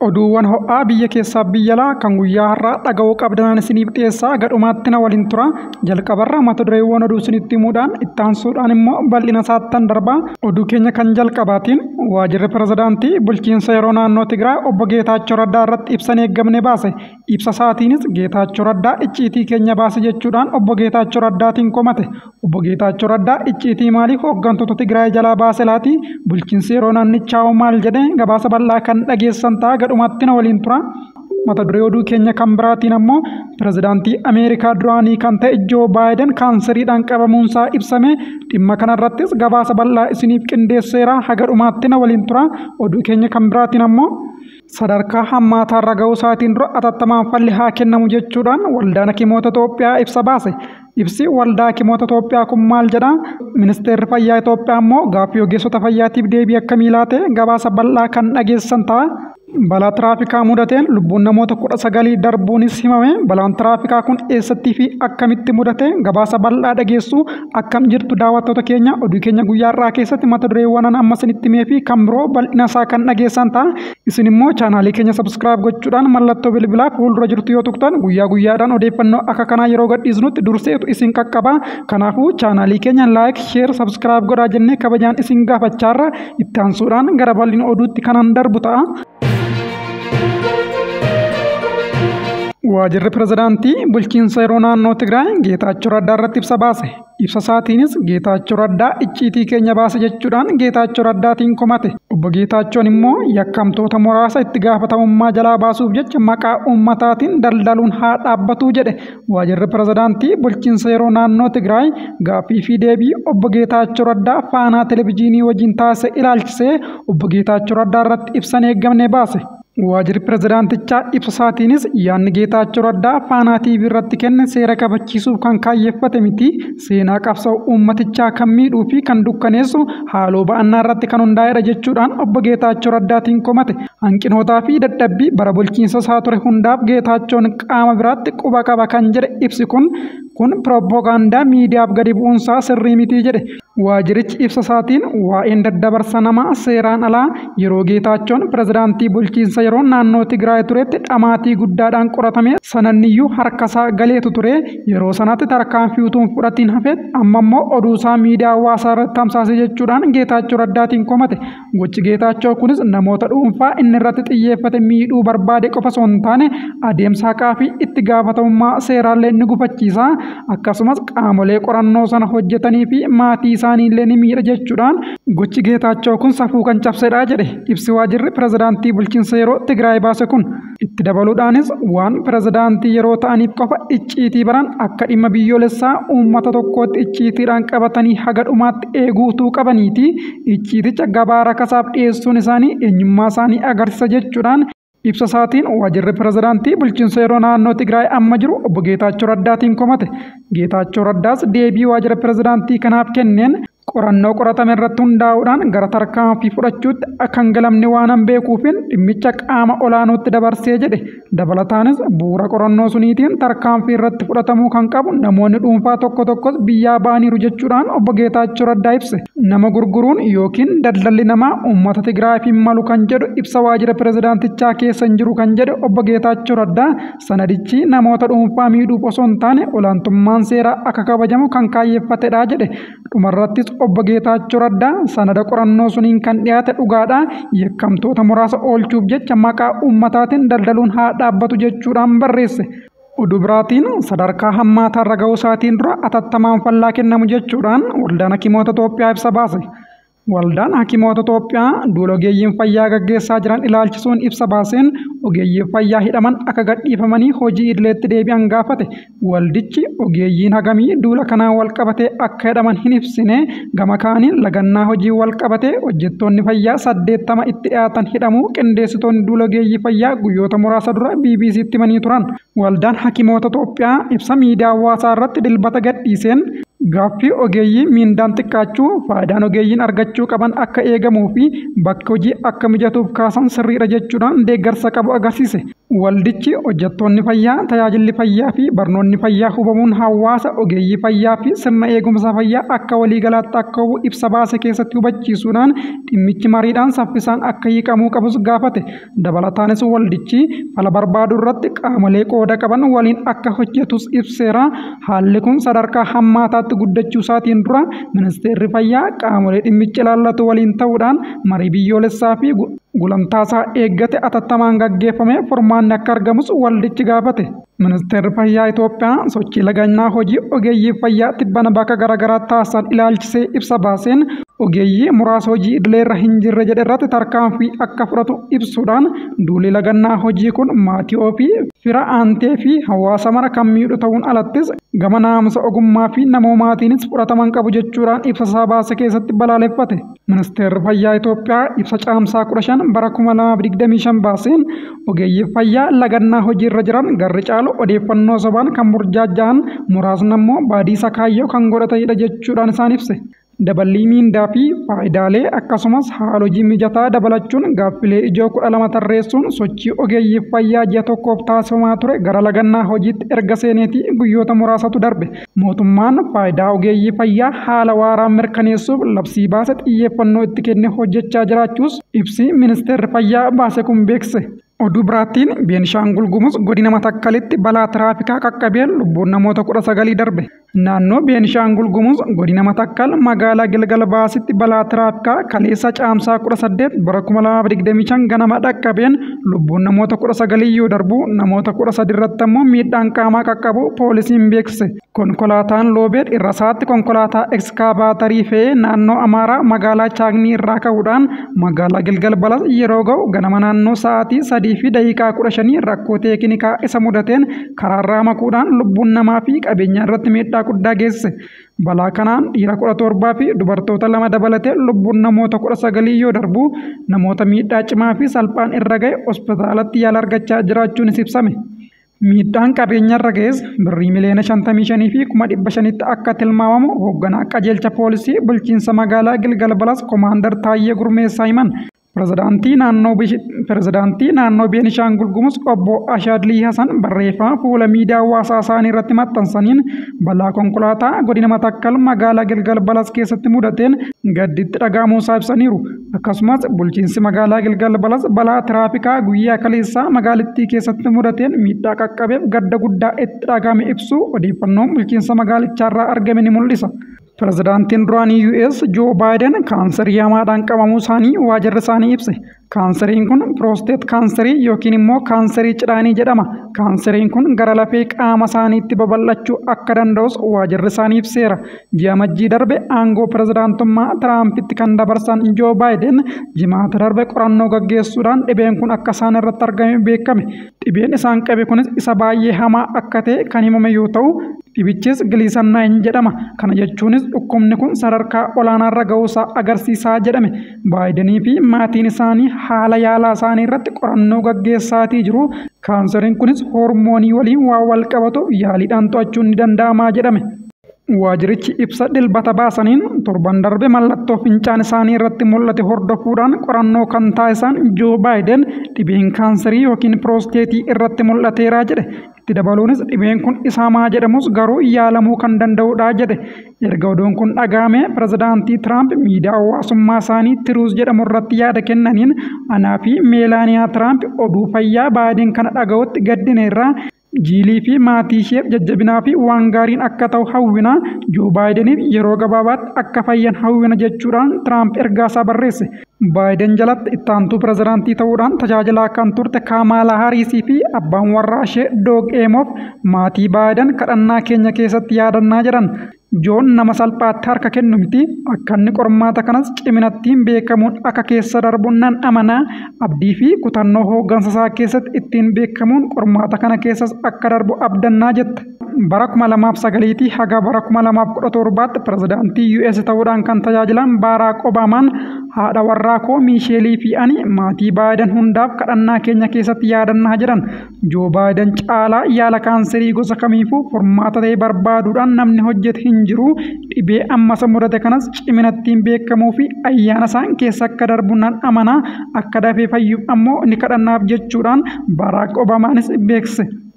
Oduuwwan ho'aa biyya keessaa biyya alaa kan guyyaa har'aa dhaga'uu qabdan isiniif dhiyeessaa gadhumaatti na waliin tura. Jalqabarra mata dureewwan oduu isinitti himuudhaan itti aansuudhaan immoo bal'ina isaattan darbaa. Oduu keenya kan jalqabaatiin waajirri pirezidaantii bulchiinsa yeroo naannoo Tigraay obbo Geetaachoo Raddaa irratti ibsa hin eeggamne baase. Ibsa isaatiinis Geetaachoo Raddaa icciitii keenya baase jechuudhaan obbo Geetaachoo Raddaatiin komate. Obbo Geetaachoo Raddaa icciitii maaliif hooggantoota Tigraay jalaa baase laati? Bulchiinsi yeroo naannichaa hoo maal jedhee gabaasa bal'aa kan dhageessan ta'a gadhumatti na waliin tura. Mata duree oduu keenya kan biraatiin ammoo pirezidaantii Ameerikaa duraanii kan ta'e Joo Baayiden kaanseriidhaan qabamuunsaa ibsame. Dhimma kanarrattis gabaasa bal'aa isiniif qindeesseera haga dhumaatti na waliin tura. Oduu keenya kan biraatiin ammoo sadarkaa hammaataarra ga'uu isaatiin dura atattamaan falli haa kennamu jechuudhaan waldaan hakimoota Itoophiyaa ibsa baase. Ibsi waldaa hakimoota Itoophiyaa kun maal jedha? Ministeerri fayyaa Itoophiyaa immoo gaaffii ogeessota fayyaatiif deebii akkamii laate? Gabaasa bal'aa kan dhageessan ta'a. Balaa tiraafikaa mudateen lubbuun namoota 19 darbuunis himame. Balaan tiraafikaa kun eessattii fi akkamitti mudate? Gabaasa bal'aa dhageessu. Akkam jirtu daawwattoota keenya? Oduu keenya guyyaa har'aa keessatti mata dureewwan amma isinitti himee fi kan biroo bal'ina isaa kan dhageessan ta'a. Isin immoo chaanaalii keenya subscribe gochuudhaan mallattoo bilbilaa fuuldura jirtu yoo tuqxan guyyaa guyyaadhaan odeeffannoo akka kanaa yeroo gadhiisnutti durseetu isin qaqqaba. Kanaafuu chaanaalii keenya like, share, subscribe godhaa jennee kabajaan isin gaafachaarra itti aansuudhaan gara bal'ina oduutti kanan darbu ta'a. Waajirri pirezidaantii bulchiinsa yeroo naannoo Tigraay Geetaachoo Raddaa irratti ibsa baase. Ibsa isaatiinis Geetaachoo Raddaa icciitii keenya baase jechuudhaan Geetaachoo Raddaatiin komate. Obbo Geetaachoon immoo yakkamtoota muraasa itti gaafatamummaa jalaa baasuuf jecha maqaa uummataatiin daldaluun haa dhaabbatu jedhe. Waajirri pirezidaantii bulchiinsa yeroo naannoo Tigraay gaaffii fi deebii obbo Geetaachoo Raddaa Faanaa Televijiinii wajjin taasise ilaalchisee obbo Geetaachoo Raddaa irratti ibsa hin eeggamne baase. Waajirri pirezidaantichaa ibsa isaatiinis yaadni Geetaachoo Raddaa Faanaa TV irratti kenne seera kabachiisuuf kan kaayyeffate miti. Seenaa qabsoo uummatichaa kan miidhuu fi kan dukkaneessu haaloo ba'annaa irratti kan hundaa'edha jechuudhaan obbo Geetaachoo Raddaatiin komate. Hanqinootaa fi dadhabbii bara bulchiinsa isaa ture hundaaf Geetaachoon qaama biraatti quba qaba kan jedhe ibsi kun pirooppogaandaa miidiyaaf gadi bu'uunsaa sirrii miti jedhe. Waajirichi ibsa isaatiin waa'een daddabarsa namaa seeraan alaa yeroo Geetaachoon pirezidaantii bulchiinsa yeroo naannoo Tigraay turetti dhamaatii guddaadhaan qoratame sananniyyuu harkasaa galeetu ture. Yeroo sanatti tarkaanfii utuu hin fudhatiin hafeet amma immoo oduusaa miidiyaa hawaasaa irratti tamsaase jechuudhaan Geetaachoo Raddaatiin komate. Gochi Geetaachoo kunis namoota dhuunfaa inni irratti xiyyeeffate miidhuu barbaade qofa osoo hin taane adeemsa haqaa fi itti gaafatamummaa seeraallee ni gufachiisa. Akkasumas qaamolee qorannoo sana hojjetanii fi maatii isaaniillee ni miidha jechuudhaan gochi Geetaachoo kun safuu kan cabsedha jedhe ibsi waajirri pirezidaantii bulchiinsa yeroo Tigraay baase kun. Itti dabaluudhaanis waan pirezidaantii yeroo ta'aniif qofa icciitii baran akka dhimma biyyoolessaa uummata tokkootti icciitiidhaan qabatanii haga dhumaatti eeguutuu qabaniiti. Icciiticha gabaa rakasaaf dhiyeessuun isaanii eenyummaa isaanii agarsiisa jechuudhaan ibsa isaatiin waajirri pirezidaantii bulchiinsa yeroo naannoo Tigraay amma jiru obbo Geetaachoo Raddaatiin komate. Geetaachoo Raddaas deebii waajjira pirezidaantii kanaaf kenneen qorannoo qoratame irratti hundaa'uudhaan gara tarkaanfii fudhachuutti akka hin galamne waan hin beekuufin dhimmicha qaama olaanootti dabarsee jedhe. Dabalataanis bu'uura qorannoo suniitiin tarkaanfii irratti fudhatamuu kan qabu namoonni dhuunfaa tokko tokkos biyyaa ba'aniiru jechuudhaan obbo Geetaachoo Raddaa ibse. Nama gurguruun yookiin daldalli namaa uummata Tigraayiif hin malu kan jedhu ibsa waajjira pirezidaantichaa keessa hin jiru kan jedhe obbo Geetaachoo Raddaa sanadichi namoota dhuunfaa miidhuuf osoo hin taane olaantummaan seeraa akka kabajamu kan kaayyeffatedha jedhe. Dhumarrattis obbo Geetaachoo Raddaa sanada qorannoo suniin kan dhiyaate dhugaadha. Yakkamtoota muraasa oolchuuf jecha maqaa uummataatiin daldaluun haa dhaabbatu jechuudhaan barreesse. Oduu biraatiin sadarkaa hammaataarra ga'uu isaatiin dura atattamaan fallaa kennamu jechuudhaan waldaan hakimoota Itoophiyaa ibsa baase. Waldaan hakimoota Itoophiyaa duula ogeeyyiin fayyaa gaggeessaa jiran ilaalchisuun ibsa baaseen ogeeyyiin fayyaa hidhaman akka gadhiifamanii hojii idileetti deebi'an gaafate. Waldichi ogeeyyiin hagamii duula kanaan wal qabatee akka hidhaman hin ibsine. Gama kaaniin lagannaa hojii wal qabatee hojjettoonni fayyaa 80 itti dhiyaatan hidhamuu qindeessitoonni duula ogeeyyii fayyaa guyyoota muraasa dura BBCtti himanii turan. Waldaan hakimoota Itoophiyaa ibsa miidiyaa hawaasaa irratti dilbata gadhiiseen gaaffii ogeeyyii miindaan xiqqaachuu, faayidaan ogeeyyiin argachuu qaban akka eegamuu fi bakki hojii akka mijatuuf kaasan sirriidha jechuudhaan deeggarsa qabu agarsiise. Waldichi hojjettoonni fayyaa, tajaajilli fayyaa fi barnoonni fayyaa hubamuun hawaasa ogeeyyii fayyaa fi sirna eegumsa fayyaa akka waliigalaatti akka hubu ibsa baase keessatti hubachiisuudhaan dhimmichi mariidhaan saffisaan akka hiikamuu qabus gaafate. Dabalataanis waldichi fala barbaadu irratti qaamolee qooda qaban waliin akka hojjetus ibseera. Haalli kun sadarkaa hammaataatti guddachuu isaatiin dura ministeerri fayyaa qaamolee dhimmichi ilaallatu waliin ta'uudhaan marii biyyoolessaa fi gulantaasaa eeggate atattamaan gaggeeffame furmaanni akka argamus waldichi gaafate. Ministeerri fayyaa Itoophiyaa sochii lagannaa hojii ogeeyyii fayyaa tibbana bakka garaagaraatti taasisan ilaalchisee ibsa baaseen ogeeyyii muraasa hojii idileerra hin jirre jedhe irratti tarkaanfii akka fudhatu ibsuudhaan duulli lagannaa hojii kun maatii ofii, fira aantee fi hawaasa mara kan miidhu ta'uun alattis gama naamusa ogummaa fi namoomaatiinis fudhatama hin qabu jechuudhaan ibsa isaa baase keessatti balaaleffate. Ministeerri fayyaa Itoophiyaa ibsa caamsaa 15 bara 2025 baaseen ogeeyyii fayyaa lagannaa hojiirra jiran garri caalu odeeffannoo sobaan kan burjaaja'an, muraasni immoo baadiisa kaayyoo kan godhatanidha jechuudhaan isaan ibse. Daballii miindaa fi faayidaalee akkasumas haala hojii mijataa dabalachuun gaaffilee ijoo 12 tarreessuun sochii ogeeyyii fayyaa ji'a tokkoof taasifamaa ture gara lagannaa hojiitti erga seeneetii guyyoota muraasatu darbe. Mootummaan faayidaa ogeeyyii fayyaa haala waaraan mirkaneessuuf labsii baase xiyyeeffannoo itti kennee hojjechaa jiraachuus ibsi ministeerri fayyaa baase kun beeksise. Oduu biraattiin Beenishaangul Gumuz godina Matakkalitti balaa tiraafikaa qaqqabeen lubbuun namoota 19 darbe. Naannoo Beenishaangul Gumuz godina Matakkal magaalaa Gilgal Baasitti balaa tiraafikaa kaleessa caamsaa 18 bara 2025 ganama dhaqqabeen lubbuun namoota 19 yoo darbu, namoota 13 irratti ammoo miidhaan qaamaa qaqqabu poolisiin beeksise. Konkolaataan loobeed irra isaatti konkolaataa ekskaavaatarii fe'ee naannoo Amaaraa magaalaa Chaagnii irraa ka'uudhaan magaalaa Gilgal Balas yeroo ga'u ganama naannoo sa'aatii 3:15 rakkoo teeknikaa isa mudateen karaarraa maquudhaan lubbuun namaa fi qabeenya irratti miidhaa guddaa geessise. Balaa kanaan dhiira 17 fi dubartoota 2 dabalatee lubbuun namoota 19 yoo darbu, namoota miidhaa cimaa fi salphaan irra ga'e hospitaalatti yaala argachaa jiraachuunis ibsame. Miidhaan qabeenya irra ga'es birrii 55,500,000tti akka tilmaamamu hoogganaa qajeelcha poolisii bulchiinsa magaalaa Gilgal Balas Komaandar Taayyee Gurmeessaa himan. Pirezidaantii naannoo Beenishaangul Gumuz obbo Ashaadlii Hasan barreeffama fuula miidiyaa hawaasaa isaanii irratti maxxansaniin balaa konkolaataa godina Matakkal magaalaa Gilgal Balas keessatti mudateen gadditti dhaga'amuusaa ibsaniiru. Akkasumas bulchiinsi magaalaa Gilgal Balas balaa tiraafikaa guyyaa kaleessaa magaalittii keessatti mudateen miidhaa qaqqabeef gadda guddaa itti dhaga'ame ibsu odeeffannoon bulchiinsa magaalichaarraa argame ni mul'isa. Pirezidaantiin duraanii US Joo Baayiden kaansarii hamaadhaan qabamuu isaanii waajirri isaanii ibse. Kaansariin kun piroosteet kaansarii yookiin immoo kaansarii cidhaanii jedhama. Kaansariin kun gara lafee qaama isaaniitti babal'achuu akka danda'us waajirri isaanii ibseera. Ji'a Majjii darbe aangoo pirezidaantummaa Tiraampitti kan dabarsan Joo Baayiden jimaata darbe qorannoo gaggeessuudhaan dhibeen kun akka isaan irratti argame beekame. Dhibeen isaan qabe kunis isa baay'ee hamaa akka ta'e kan himame yoo ta'u, dhibichis Gleason 9 jedhama. Kana jechuunis dhukkubni kun sadarkaa olaanaarra ga'uusaa agarsiisaa jedhame. Baayidenii fi maatiin isaanii haala yaalaa isaanii irratti qorannoo gaggeessaatii jiru. Kaansariin kunis hormoonii waliin waan wal qabatuuf yaaliidhaan to'achuun ni danda'amaa jedhame. Waajirichi ibsa dilbata baasaniin torban darbe mallattoo fincaan isaanii irratti mul'ate hordofuudhaan qorannoo kan taasisan Joo Baayiden dhibeen kaansarii yookiin piroosteetii irratti mul'ateera jedhe. Itti dabaluunis dhibeen kun isa hamaa jedhamus garuu yaalamuu kan danda'udha jedhe. Erga oduun kun dhaga'ame pirezidaantii Tiraamp miidiyaa hawaasummaa isaanii Tiruus jedhamu irratti yaada kennaniin, anaa fi Meelaaniyaa Tiraamp oduu fayyaa Baayiden kana dhaga'utti gaddineerra. Jiilii fi maatii isheef jajjabinaa fi waan gaariin akka ta'u hawwina. Joo Baayideniif yeroo gabaabaatti akka fayyan hawwina jechuudhaan Tiraamp ergaasaa barreesse. Baayiden jalatti ittaantuu pirezidaantii ta'uudhaan tajaajilaa kan turte Kaamaalaa Hariisii fi abbaan warraa ishee Doog Eemoof maatii Baayiden kadhannaa keenya keessatti yaadannaa jedhan. Joon nama salphaatti harka kennu miti. Akka inni qormaata kanas ciminattiin beekamuun akka keessa darbu nan amanaa. Abdii fi kutannoo hooggansa isaa keessatti ittiin beekamuun qormaata kana keessas akka darbu abdannaa jette. Bara 2009 haga bara 2017tti pirezidaantii US ta'uudhaan kan tajaajilan Baaraak Obaamaan, haadha warraa koo Miisheelii fi ani maatii Baayiden hundaaf kadhannaa keenya keessatti yaadannaa jedhan. Joo Baayiden caalaa yaala kaanserii gosa kamiifuu furmaata ta'e barbaaduudhaan namni hojjete hin jiru. Dhibee amma isa mudate kanas ciminattiin beekamuu fi ayyaana isaan keessa akka darbu nan amanaa, akka dafee fayyuuf ammoo ni kadhannaaf jechuudhaan Baaraak Obaamaanis beeksise.